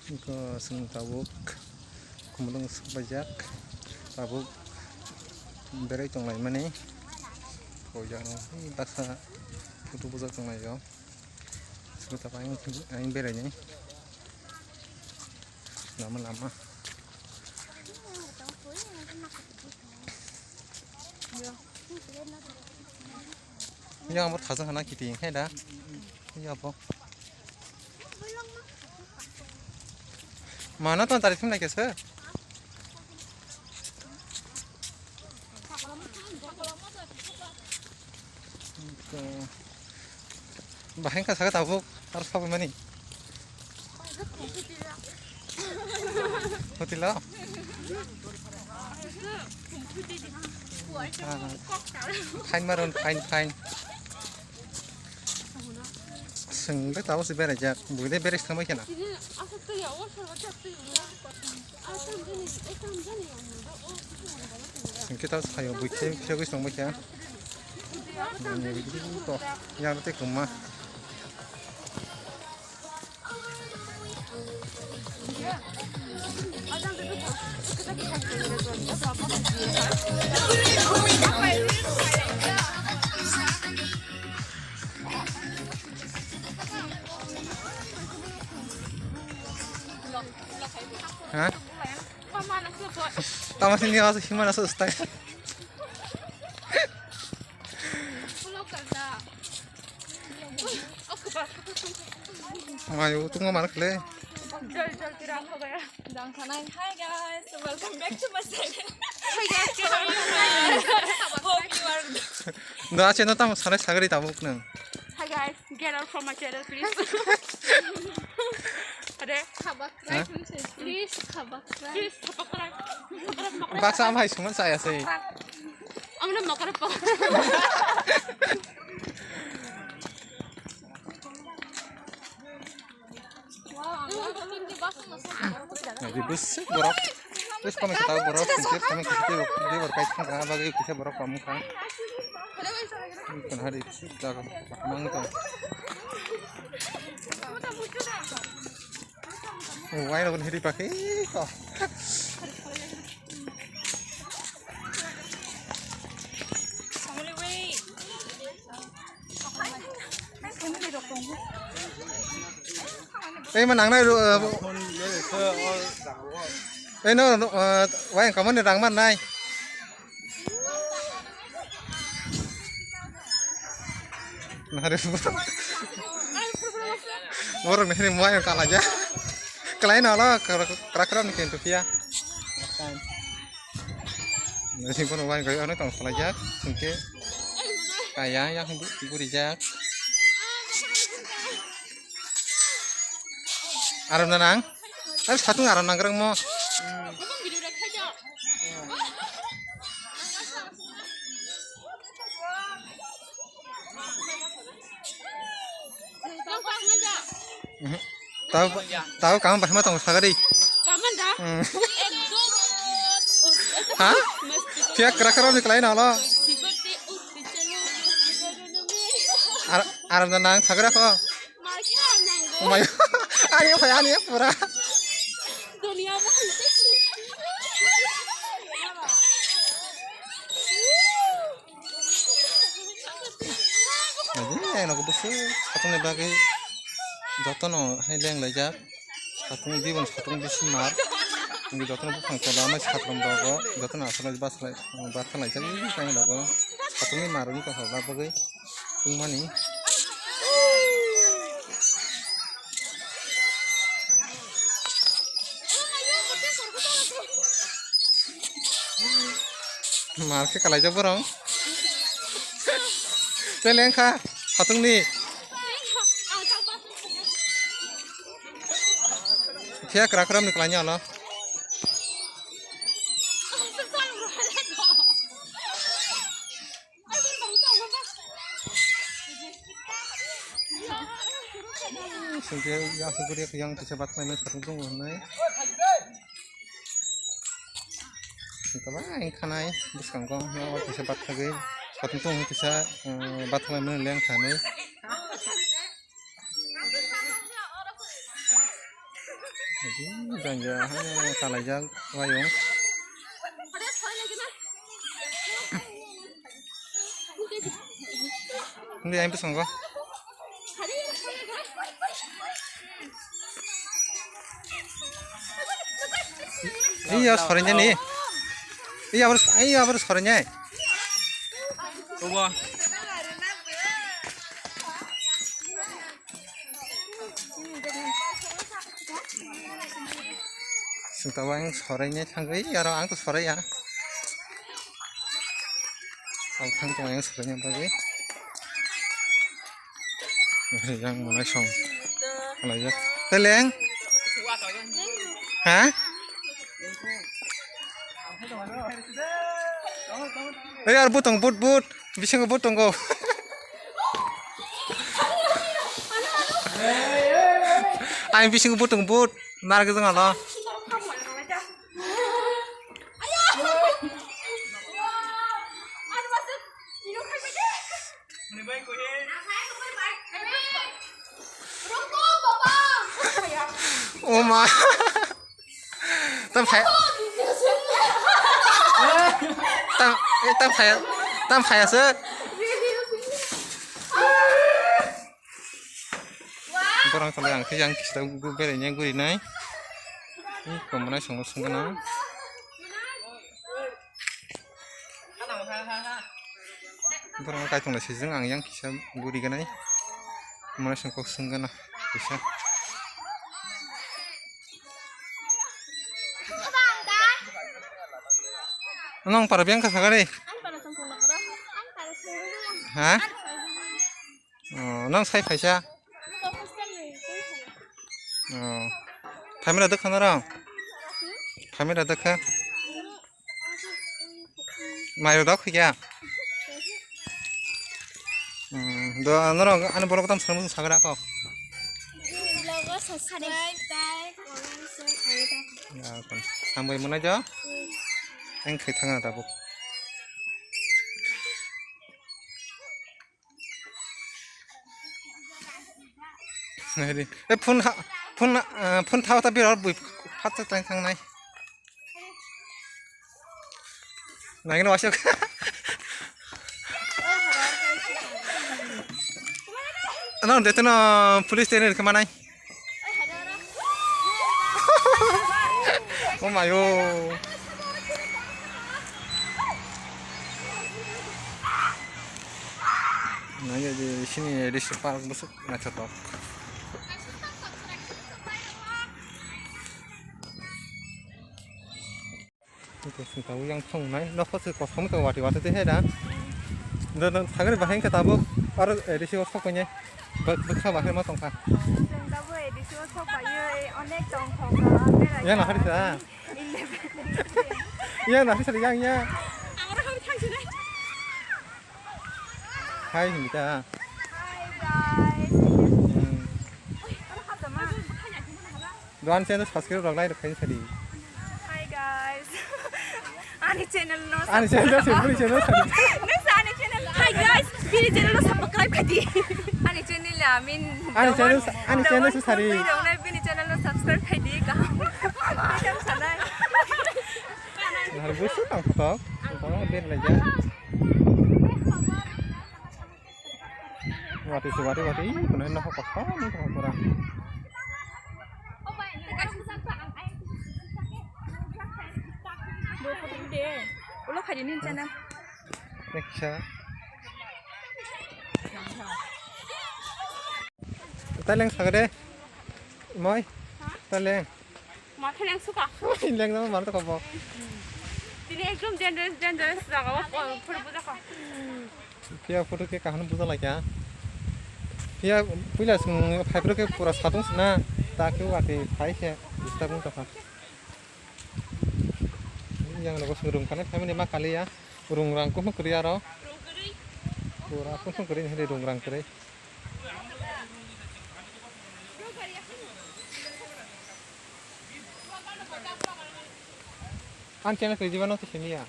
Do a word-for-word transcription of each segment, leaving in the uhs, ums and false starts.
Iko chwng tabuk khumulwng sokbaijak, tabuk berai tonglaimani. Koijakno baksa photo bujak tonglaio. Chwng tabuk ayang, ayang berainai lama lama. Yang abo thajak hana kiti khai da. Yang abo. Mana ton tari thim lai kesa. Bahai wngkha saka tabuk, aro sokmani. Hotelo? Fine maron, fine, fine. Chwng bai tabuk se beraijak, buide berai se thangbai kheno. Hwnkhe ta sayo buikhe phiyogwi tongbaikha. Nini to yang tei kwma. Ha? Tamo sini aso himana so style. Mayo tunga mana kle. Jol jol tira ho gaya. Dang khanai. Hi guys, welcome back to my channel. Hi guys, hope you are. Da channel tam sanai sagari tabuk nang. Hi guys, get out from my channel, please. Ade, please, please, please, subscribe. Baksa am hai suman saya sei. Amna makar pa. Jadi besik borok. Terus kami kita borok, singkir kami kita dia berkait sama bagi kita borok kamu kan. Ini kan hari itu jaga mang itu. Oh, wai rok hiri pakhe ko. Ei ma nangnai ro. Ei no, no, eh, wai kamani rang man nai. Nari borok ni hini muai kala ja. Kalai no lo krakram ni kintu pia. Nasi kono wai gai ano tong salai jak singke. Kaya yang bu burijak. Aram na nang? Aram satung aram nang gerang mo. Tau tau kamu bahma tong sagari. Kaman da? Hmm. Ekdom. Ha? Mesti. Pia krakram ni kelai nalo. Sibete uti chalo. Ar aram na nang sagara ko. Marsha nango. Umai. Ani phai ani pura. Dunia mo. Naidi, ang nogo bwswk satung ni bagwi jotono hai leng laijak. Satung biboni satung bisi mar. Ang jotono buphang tola mai satrom rogo jotono aswk bathang laijak, tang rogo satung ni mar wngkha hor bagwi tungmani. Mar khe kalaijak borok. Tei lengkha satung ni. Phiya kwrak kwrak ni kwlai ni olo. Singke yang suguri yang kisa bat mai mai satung tongo hwnwi. Tabang khanai bwskango kisa bathagwi satung tongo kisa bathagwi mwnwi lengkha hinwi. Jang ja, hai, talaijak, wayung. Hindi, ang bwskango. Iya, sorenjani. Iya, abor, iya, abor sorenjai. Obo. Sing tabuk ang soraina thangwi, aro ang to soraya. Ang thang tong ang soraina bagwi. Yang mwnai song. Kalaijak. Teleng? Ha? Ei, ar but tong, but, but. Bisingo but tongo. Ang bisingo but tong, but. Narwk jong alo. O ma. Tam phai. Tam, eh, tam phai. Tam phai ase. Borang tole ang khe yang kisa gu-, beraina gurinai. Ni komonai songo songna. Borang kaitung lai sijeng ang yang kisa guriganai. Komonai songkok songna kisa. Nong para biyang kha sagari. Ha? Oh, nang sai phaisa? Oh. Phaimra dwkha norok? Phaimra dwkha? Mairok dok khuikya? Hmm, do norok ani borok tam swrwng sagra kok. Vlog o subscribe, like, comment, share khaidi. Ya, kon. Hambai mwnai do? Hmm. Ang khai thangna tabuk. Nai di. Eh, phone ha, phone, ah, phone thaw ta biro bui phat ta tang thang nai. Nai no wasok. Ano de teno police tene kama nai. Oh my oh. Nangya je sini A D C park bwswk naithotok. Ito sing tabuk yang thong nai, nokho se kosom to wati wati de he da. Do do thagri bahai khe tabuk aro A D C o sok kanya. Bwkha bahai ma tongkha. Chwng tabuk A D C o sok bai onek tong thong. Yang nahari sa. Yang nahari sa yang ya. Hai, Himita. Hi, guys. Hmm. Duan channel subscribe rok like rok khaini sadi. Hi, guys. Ani channel no Ani channel sadi, bini channel sadi. Nang sa ani channel. Hi, guys. Bini channel no subscribe khaidi. Ani channel amin. Ani channel, ani channel sadi. Bini channel no subscribe khaidi kaham. Kaham sanai. Nahar busu tang photo. Kono ber leja. Wati se wati wati, kono no ko ko ni ko pura. Ulo khaidi ni channel. Eksa. Taleng sagade. Moi. Taleng. Matha leng suka. Leng nama mana to kobo. Tini ekdom dangerous, dangerous jaga o photo buja kha. Phiya photo khe kaham buja lai kha. Phiya puila sung phai phuru khe pura satung sina. Ta khe wati phai khe disturb wng tongkha. Yang logo sung rung kane family ma kaliya. Rung rang kuphung kwrwi aro. Pura kuphung kwrwi ni hwnwi rung rang kwrwi. Ang channel khe jiba no to siniya.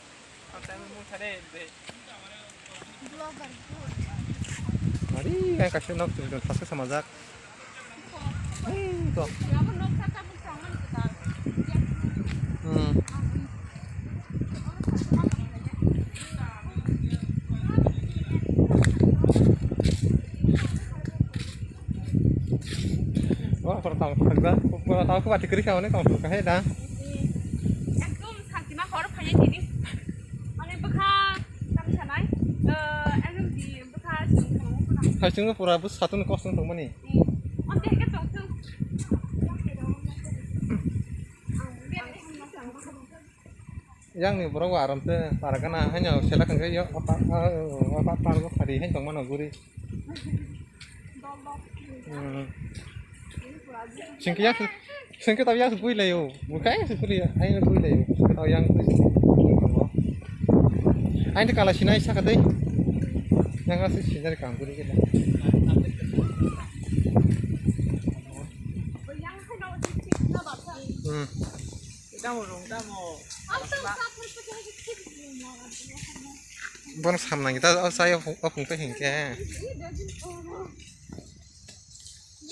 Ari ang kaisa nok twi twi thasa samajak. Hmm, to. Tong thokba, pura tau kuba tikri ka one tong thok hai da. Ekdom santi ma hor phai tini. Mane bwkha tam sanai. Eh, ekdom di bwkha sing tong kuna. Hai sing pura bus satun kos tong mani. Onte ke tong tong. Yang ni borok aram te para kana haino selak hwnkhe yo apa apa pargo phari haino tongmano guri. Hmm. Singke yak singke tau yak bui layo. Bukai se kuri ai bui layo. Tau yang bui. Ai de kala sinai saka dei. Yang asli sinari kam guri kita. Hmm. Bono samnang ta o chai o phung ta hinkhe.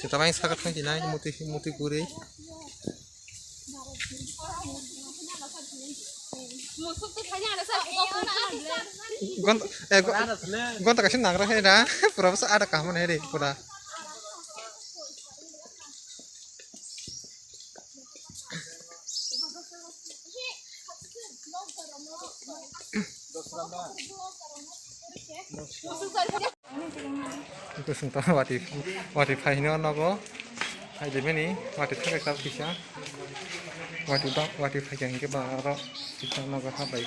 Sita bai saka thang jinai muti muti guri. Gonta kaisa nagra hai da pura bwsa ada kaham hai re pura. Kusung ta wati wati phaino nogo phaidi bini wati thangkhe kisa wati ba wati phaikha hinkhe ba aro kisa nogo habai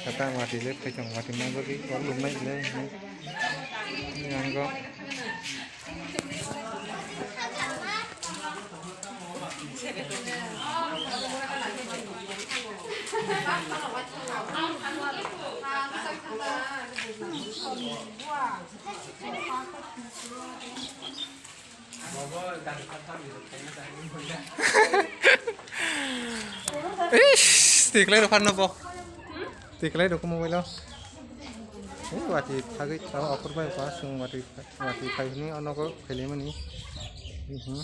kata wati le phaikha wati manjagwi kok lumnai le hinwi nango. Ish, tiklai rok phan no bo. Tiklai rok mobile o. Eh, wati phagwi tao aphur bai ba sung wati wati phai hini ono go khaili mani. Mhm.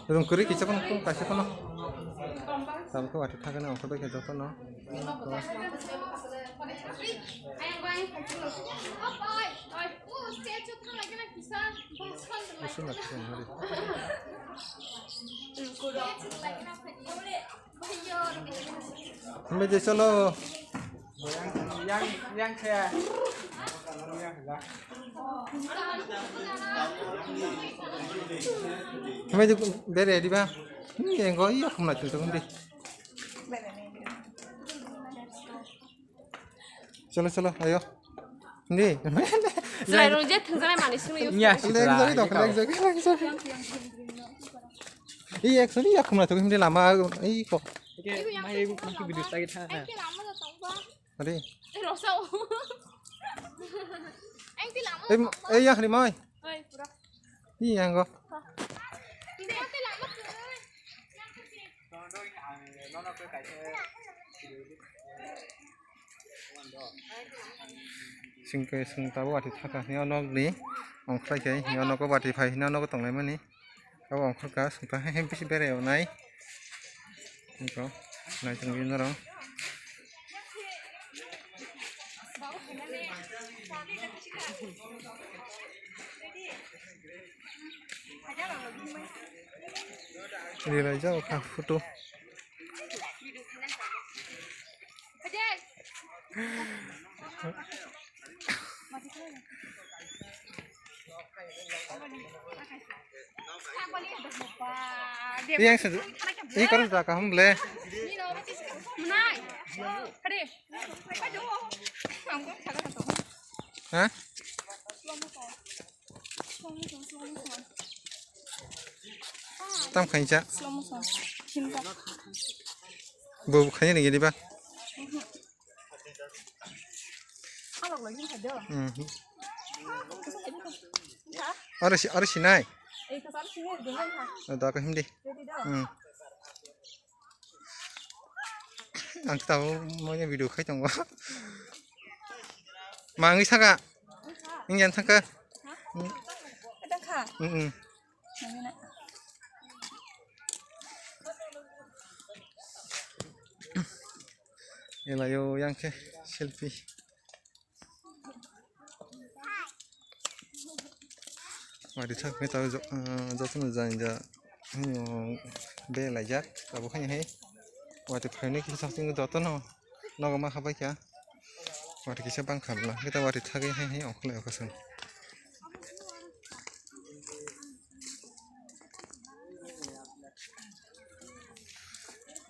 Rung kuri kisa kono kum kaisa kono. Tam ko wati thagani ongkho bai khe jotono. Usu na kisa nari. Hambai de cholo. Yang yang yang kaya. Hambai de bere di ba. Yang go iya khumna chunta kundi. Cholo cholo ayo. Hindi. Selai rong je thengjanai manwi simi use. Iya, leng jari dok, leng jari, leng jari. Iya, actually iya khumna to hindi lama, iya kok. Oke, mai mai video lagi tha. Ade. Eh, rosao. Ang ti lama. Eh, eh, ya hari mai. Oi, pura. Iya, anggo. Hindi, ang ti lama. Singke sing tabo wati thaka hini onok ni ongkhlai khe hini onok o wati phai hini onok o tonglai mani. Abo ongkha ka sungkha he he bisi berai onai. Nai tong bini norong. Rilai jao kha photo. Yang se, ini kalau sudah kaham ble. Hah? Tam khainsa. Bo khainani gini ba. Mhm. Aro si, aro sinai. Da ka hindi. Hmm. Ang tabo mo video khai tongo. Mangi saka. Ingyan saka. Hmm. Hmm. Elayo yang khe selfie. Watwi thakni tao jo-, ah, jotono jani ja, hmm, belaijak, abo khaini hai. Watwi phainai kisa chwng jotono nogo ma khabaikha. Watwi kisa bangkha bwla, hwnkhe ta watwi thagwi hai hai ongkholai o kosong.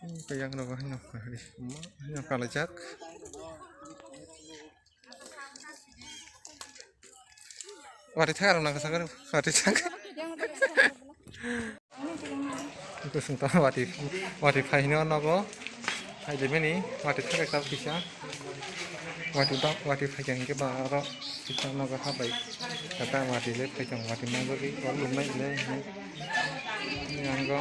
Hmm, kayang rogo haino, haino kalaijak. Watwi thak rok nang sakar, watwi thak. Kusung ta watwi, watwi phai hino nogo. Phai de mani, watwi thak ekta kisa. Watwi ba, watwi phai kang ke ba aro kisa nogo ha bai. Kata watwi le phai kang watwi nogo di, oro lumnai le. Yango.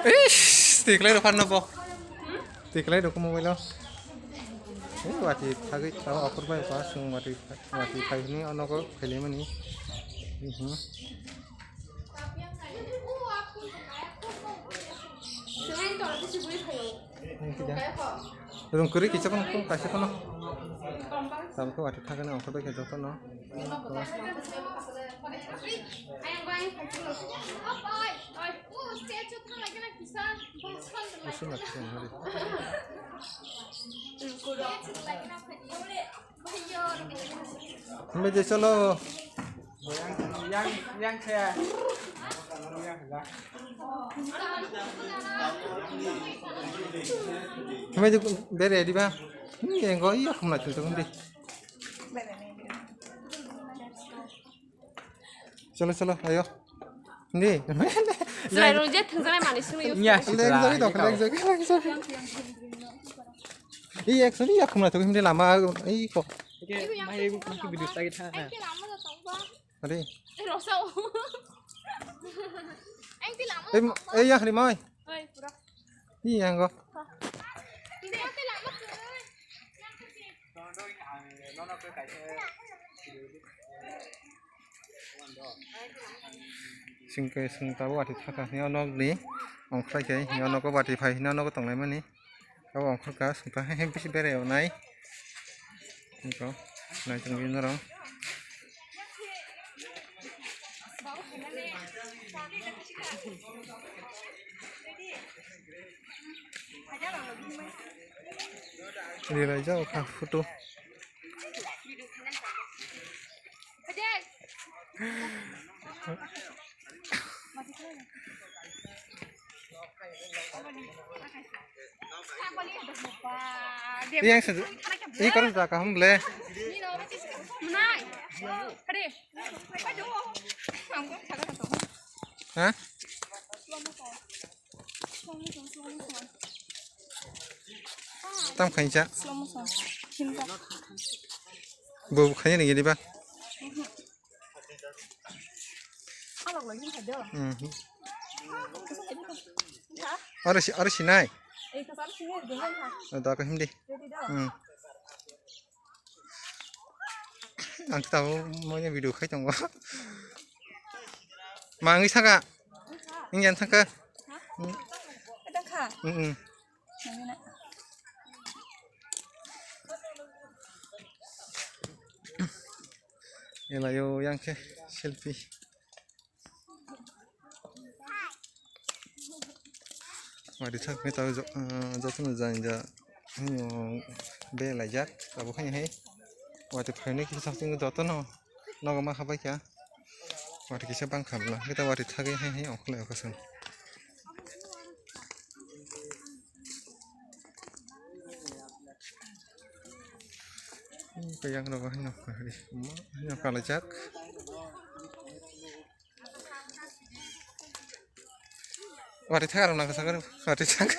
Ish, tiklai rok phan no bo. Tiklai rok mobile o. Eh, watwi thagwi tao aphuru bai ba chwng watwi, watwi phai hwnwi o nogo khailai mani. Mhm. Rung kwrwi kisa phano, kaisa phano. Tabuk watwi thagwi no ongkhorbai khe jotono. Isu na kisa hari. Hambai de cholo. Hambai de bere di ba. Ni engo iya khumna chul tong di. Cholo, cholo, ayo. Ni. Chwrai rong je thwngjaknai manwi swngwi. Nya, leng jagwi dok, leng jagwi, leng jagwi. Ei, actually, ya khumna thok himde lama, ei ko. Oke, mai video tagi tha. Are. Ei, ei, ya hari mai. Oi, pura. Ni yang go. Singke sing tabo watwi thaka hwnwi o nokni ongkhlai khe hwnwi o nogo watwi phai hwnwi o nogo tonglaimani. Abo ongkhorka sungkha he he bisi berai onai. Nai tongwi norok. Rilai jao kha photo. Yang se, ini kalau sudah kaham ble. Hah? Tam khainsa. Bo khainani gini ba. Mhm. Aro si, aro sinai. Da ka hindi. Hmm. Ang tabo mo video khai tongo. Mangi saka. Ingyan saka. Hmm. Hmm. Elayo yang khe selfie. Watwi thakni tao jo-, ah, jotono jani ja, hmm, belaijak, abo khaini hai. Watwi phainai kisa chwng jotono nogo ma khabaikha. Watwi kisa bangkha bwla, hwnkhe ta watwi thagwi hai hai ongkholai o kosong. Hmm, kayang rogo haino, haino kalaijak. Watwi thak rok nang sakar, watwi thak.